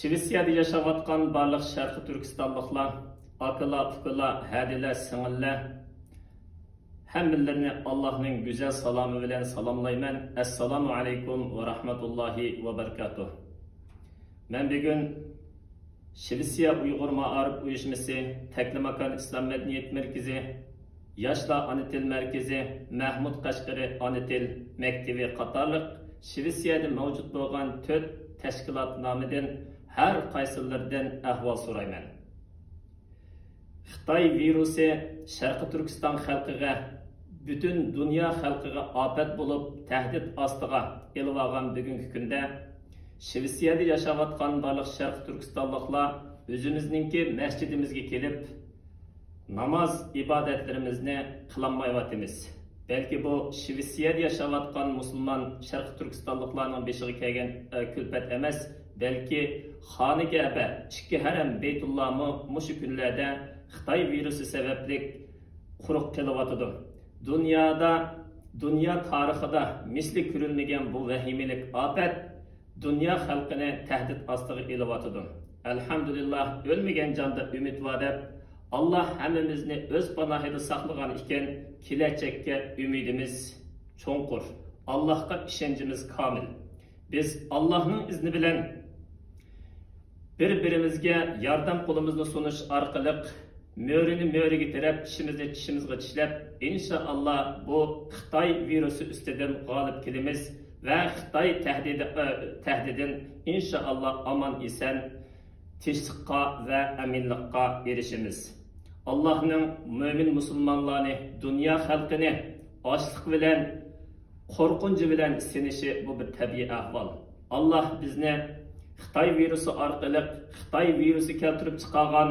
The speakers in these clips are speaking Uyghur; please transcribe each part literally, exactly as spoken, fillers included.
شىۋېتسىيەدە ياشاۋاتقان بارلىق شەرقىي تۈركىستانلىقلار، ئاكىلار، ئۇكىلار، ھەدىلەر، سىڭىللەر، ھەممىلىرىنى ئاللاھنىڭ گۈزەل سالامى بىلەن سالاملايمەن. ئەسسالامۇ ئەلەيكۇم ۋە رەھمەتۇللاھى ۋە بەرىكاتۇھ. مەن بۈگۈن شىۋېتسىيە ئۇيغۇر مائارىپ ئۇيۇشمىسى، تەكلىماكان ئىسلام مەدەنىيەت مەركىزى، ياشلار ئانا تىل مەركىزى، مەھمۇد قەشقىرى ئانا تىل مەكتىۋى قاتارلىق شىۋېتسىيەدە مەۋجۇت بولغان تۆت تەشكىلات نامىدىن ھەر قايسىلىرىدىن ئەھۋال سورايمەن. خىتاي ۋىرۇسى شەرقىي تۈركىستان خەلقىگە، پۈتۈن دۇنيا خەلقىگە ئاپەت بولۇپ، تەھدىت ئاستىغا ئېلىۋالغان بۈگۈنكى كۈندە، شىۋېتسىيەدە ياشاۋاتقان بارلىق شەرقىي تۈركىستانلىقلار ئۆزىمىزنىڭكى مەسچىتىمىزگە كېلىپ، ناماز ئىبادەتلىرىمىزنى قىلالمايۋاتىمىز. بەلكى بۇ شىۋېتسىيەدە ياشاۋاتقان مۇسۇلمان شەرقىي تۈركىستانلىقلارنىڭ بېشىغا كەلگەن، ئە، كۈلپەت ئەمەس، بەلكى خانە كەبە، ئىككى ھەرەم بەيتۇللامۇ مۇشۇ كۈنلەردە خىتاي ۋىرۇسى سەۋەبلىك قۇرۇق قېلىۋاتىدۇ. دۇنيادا، دۇنيا تارىخىدا مىسلى كۆرۈلمىگەن بۇ ۋەھىمىلىك ئاپەت دۇنيا خەلقىنى تەھدىت ئاستىغا ئېلىۋاتىدۇ. ئەلھەمدۇلىللا، ئۆلمىگەن جاندا ئۈمىد بار دەپ، ئاللا ھەممىمىزنى ئۆز پاناھىدا ساقلىغان ئىكەن، كېلەچەككە ئۈمىدىمىز چوڭقۇر، ئاللاھقا ئىشەنچىمىز كامىل. بىز ئاللاھنىڭ ئىزنى بىلەن بىر-بىرىمىزگە ياردەم قولىمىزنى سۇنۇش ئارقىلىق، مۆرىنى مۆرىگە تىرەپ، چىشىمىزنى چىشىمىزغا چىشلەپ، ئىنشائاللا، بۇ خىتاي ۋىرۇسى ئۈستىدىن غالىب كېلىمىز ۋە خىتاي تەھدىتى، تەھدىتىدىن، ئىنشائاللا، ئامان-ئېسەن تىنچلىققا ۋە ئەمىنلىققا ئېرىشىمىز. ئاللاھنىڭ مۆمىن مۇسۇلمانلارنى، دۇنيا خەلقىنى ئاچلىق بىلەن، قورقۇنچى بىلەن سىنىشى، بۇ بىر تەبىئىي ئەھۋال. ئاللاھ بىزنى خىتاي ۋىرۇسى ئارقىلىق، خىتاي ۋىرۇسى كەلتۈرۈپ چىقارغان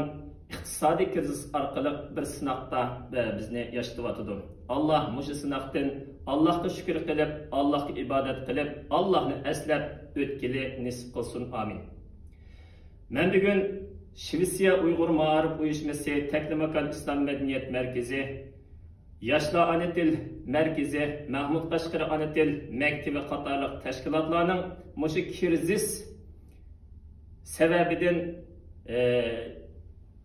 ئىقتىسادىي كىرىزىس ئارقىلىق بىر سىناقتا بىزنى ياشىتىۋاتىدۇ. ئاللاھ مۇشۇ سىناقتىن ئاللاھقا شۈكۈر قىلىپ، ئاللاھقا ئىبادەت قىلىپ، ئاللاھنى ئەسلەپ ئۆتكىلى نېسىپ قىلسۇن. ئامىن. مەن بۈگۈن شىۋېتسىيە ئۇيغۇر مائارىپ ئۇيۇشمىسى تەكلىماكان ئىسلام مەدەنىيەت مەركىزى، ياشلار ئانا تىل مەركىزى، مەھمۇد قەشقىرى ئانا تىل مەكتىۋى قاتارلىق تەشكىلاتلارنىڭ مۇشۇ كىرىزىس سەۋەبىدىن، ئە،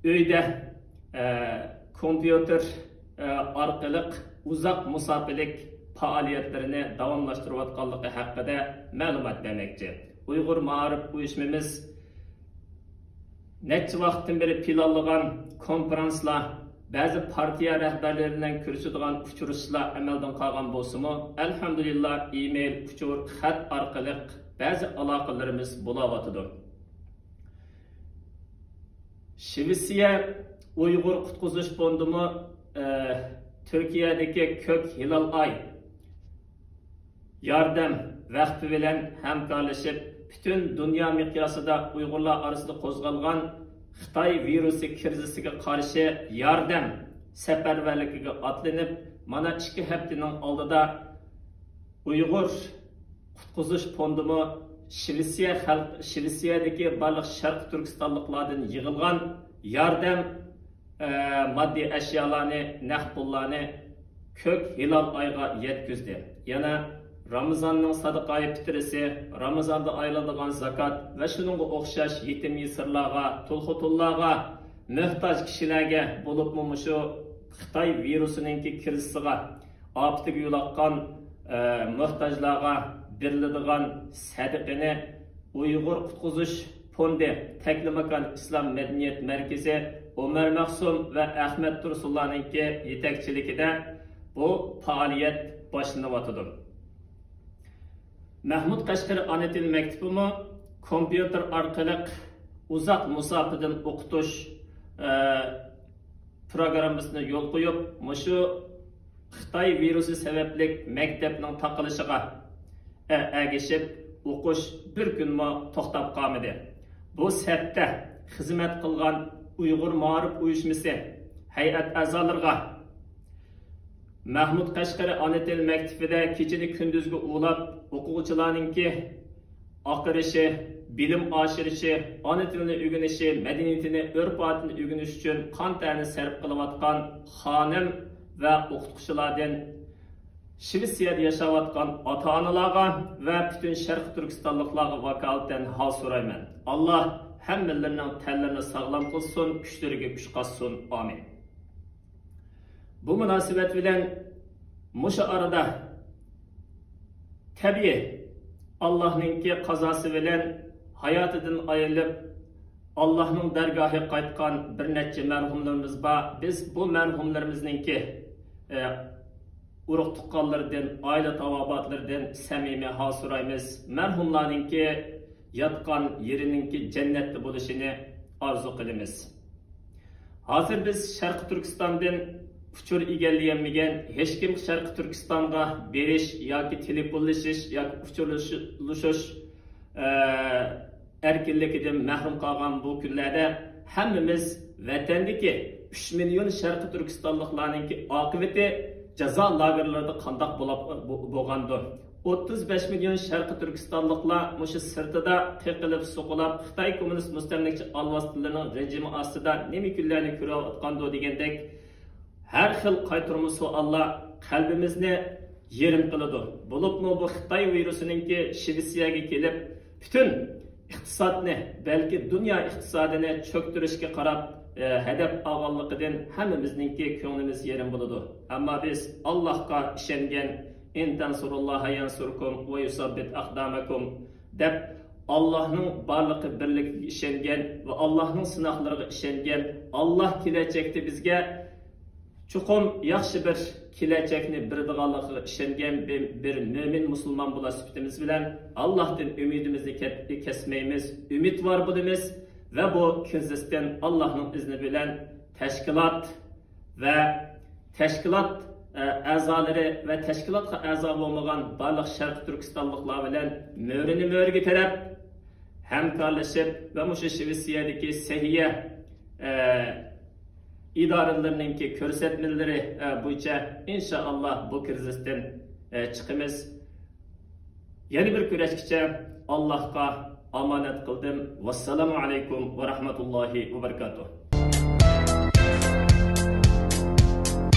ئۆيدە، ئە، كومپيۇتېر، ئە، ئارقىلىق ئۇزاق مۇساپىلىك پائالىيەتلىرىنى داۋاملاشتۇرۇۋاتقانلىقى ھەققىدە مەلۇمات بەرمەكچى. ئۇيغۇر مائارىپ ئۇيۇشمىمىز نەچچە ۋاقىتتىن بېرى پىلانلىغان كونفېرانسلار، بەزى پارتىيە رەھبەرلىرى بىلەن كۆرۈشىدىغان ئۇچرىشىشلار ئەمەلدىن قالغان بولسىمۇ، ئەلھەمدۇلىللا، ئىمېيل، ئۇچۇر، خەت ئارقىلىق بەزى ئالاقىلىرىمىز بولاۋاتىدۇ. شىۋېتسىيە ئۇيغۇر قۇتقۇزۇش فوندىمۇ، ئە، تۈركىيەدىكى كۆك ھىلال ئاي ياردەم ۋەقپى بىلەن ھەمكارلىشىپ، پۈتۈن دۇنيا مىقياسىدا ئۇيغۇرلار ئارىسىدا قوزغالغان خىتاي ۋىرۇسى كىرىزىسىگە قارشى ياردەم سەپەرۋەرلىكىگە ئاتلىنىپ، مانا ئىككى ھەپتىنىڭ ئالدىدا ئۇيغۇر قۇتقۇزۇش فوندىمۇ شىۋېتسىيە خەلق، شىۋېتسىيەدىكى بارلىق شەرقىي تۈركىستانلىقلاردىن يىغىلغان ياردەم، ئە، ماددىي ئەشيالارنى، نەق پۇللارنى كۆك ھىلال ئايغا يەتكۈزدى. يەنە رامىزاننىڭ سەدىقايى پىترىسى، رامىزاندا ئايرىلىدىغان زاكات ۋە شۇنىڭغا ئوخشاش يېتىم يېسىرلارغا، تۇل خوتۇنلارغا، موھتاج كىشىلەرگە، بولۇپمۇ مۇشۇ خىتاي ۋىرۇسىنىڭكى كىرىزىسىغا، ئاپىتىگە يولۇققان، ئە، موھتاجلارغا بېرىلىدىغان سەدىقىنى ئۇيغۇر قۇتقۇزۇش فوندى، تەكلىماكان ئىسلام مەدەنىيەت مەركىزى، ئۆمەر مەخسۇم ۋە ئەخمەت تۇرسۇنلارنىڭكى يېتەكچىلىكىدە بۇ پائالىيەت باشلىنىۋاتىدۇ. مەھمۇد قەشقىرى ئانا تىل مەكتىپىمۇ كومپيۇتېر ئارقىلىق ئۇزاق مۇساپىدىن ئوقۇتۇش، ئە، پروگراممىسىنى يولغا قويۇپ، مۇشۇ خىتاي ۋىرۇسى سەۋەبلىك مەكتەپنىڭ تاقىلىشىغا، ئە، ئەگىشىپ ئوقۇش بىر كۈنمۇ توختاپ قالمىدى. بۇ سەپتە خىزمەت قىلغان ئۇيغۇر مائارىپ ئۇيۇشمىسى ھەيئەت ئەزالىرىغا، مەھمۇد قەشقىرى ئانا تىل مەكتىپىدە كېچىنى كۈندۈزگە ئۇلاپ، ئوقۇغۇچىلارنىڭكى ئاقىرىشى، بىلىم ئاشۇرۇشى، ئانا تىلىنى ئۆگىنىشى، مەدەنىيىتىنى، ئۆرپ-ئادىتىنى ئۆگىنىش ئۈچۈن قان-تەرنى سەرپ قىلىۋاتقان خانىم ۋە ئوقۇتقۇچىلاردىن، شىۋېتسىيەدە ياشاۋاتقان ئاتا-ئانىلارغا ۋە پۈتۈن شەرقىي تۈركىستانلىقلارغا ۋاكالىتەن ھال سورايمەن. ئاللا ھەممىلىرىنىڭ تەنلىرىنى ساغلام قىلسۇن، كۈچلىرىگە كۈچ قاتسۇن. ئامىن. بۇ مۇناسىۋەت بىلەن مۇشۇ ئارىدا تەبىئىي، ئاللاھنىڭكى قازاسى بىلەن ھاياتىدىن ئايرىلىپ، ئاللاھنىڭ دەرگاھىغا قايتقان بىر نەچچە مەرھۇملىرىمىز بار. بىز بۇ مەرھۇملىرىمىزنىڭكى، ئە، ئۇرۇق-تۇغقانلىرىدىن، ئائىلە تاۋابىئاتلىرىدىن سەمىمىي ھال سورايمىز. مەرھۇملارنىڭكى ياتقان يېرىنىڭكى جەننەتتە بولۇشىنى ئارزۇ قىلىمىز. ھازىر بىز شەرقىي تۈركىستاندىن ئۇچۇر ئىگىلىيەلمىگەن، ھېچكىم شەرقىي تۈركىستانغا بېرىش ياكى تېلېفونلىشىش ياكى ئۇچۇرلىشىش، ئە، ئەركىنلىكىدىن مەھرۇم قالغان بۇ كۈنلەردە ھەممىمىز ۋەتەندىكى ئۈچ مىليون شەرقىي تۈركىستانلىقلارنىڭكى ئاقىۋىتى جازا لاگېرلىرىدا قانداق بولاپ، بو-، بولغاندۇ؟ ئوتتۇز بەش مىليون شەرقىي تۈركىستانلىقلار مۇشۇ سىرتىدا قېقىلىپ، سوقۇلاپ، خىتاي كوممۇنىست مۇستەملىكىچى ئالۋاستىلىرىنىڭ رېجىمى ئاستىدا نېمە كۈنلەرنى كۆرۈۋاتقاندۇ دېگەندەك، ھەر خىل قايتۇرما سوئاللار قەلبىمىزنى يېرىم قىلىدۇ. بولۇپمۇ بۇ خىتاي ۋىرۇسىنىڭكى شىۋېتسىيەگە كېلىپ، پۈتۈن ئىقتىسادنى، بەلكى دۇنيا ئىقتىسادىنى چۆكتۈرۈشكە قاراپ، ئە، ھەدەپ ئالغانلىقىدىن ھەممىمىزنىڭكى كۆڭلىمىز يېرىم بولىدۇ. ئەمما بىز ئاللاھقا ئىشەنگەن، «ئىن تەنسۇرۇللاھە يەنسۇركۇم ۋە يۇسەببىت ئەقدامەكۇم» دەپ، ئاللاھنىڭ بارلىقى، بىرلىكىگە ئىشەنگەن ۋە ئاللاھنىڭ سىناقلىرىغا ئىشەنگەن، ئاللاھ كېلەچەكتە بىزگە چوقۇم ياخشى بىر كېلەچەكنى بېرىدىغانلىقىغا ئىشەنگەن بىر، بىر مۆمىن مۇسۇلمان بولاش سۈپىتىمىز بىلەن، ئاللاھتىن ئۈمىدىمىزنى كەت-، كەسمەيمىز، ئۈمىدۋار بولىمىز ۋە بۇ كىرىزىستىن ئاللاھنىڭ ئىزنى بىلەن تەشكىلات ۋە تەشكىلات، ئە، ئەزالىرى ۋە تەشكىلاتقا ئەزا بولمىغان بارلىق شەرقىي تۈركىستانلىقلار بىلەن مۈرىنى مۈرىگە تىرەپ، ھەمكارلىشىپ ۋە مۇشۇ شىۋېتسىيەدىكى سەھىيە، ئە، ئىدارىلىرىنىڭكى كۆرسەتمىلىرى، ئە، بويىچە ئىنشائاللا بۇ كىرىزىستىن، ئە، چىقىمىز. يەنە بىر كۆرۈشكىچە ئاللاھقا ئامانەت قىلدىم. ۋەسسالامۇ ئەلەيكۇم ۋە رەھمەتۇللاھى ۋە بەرىكاتۇھ.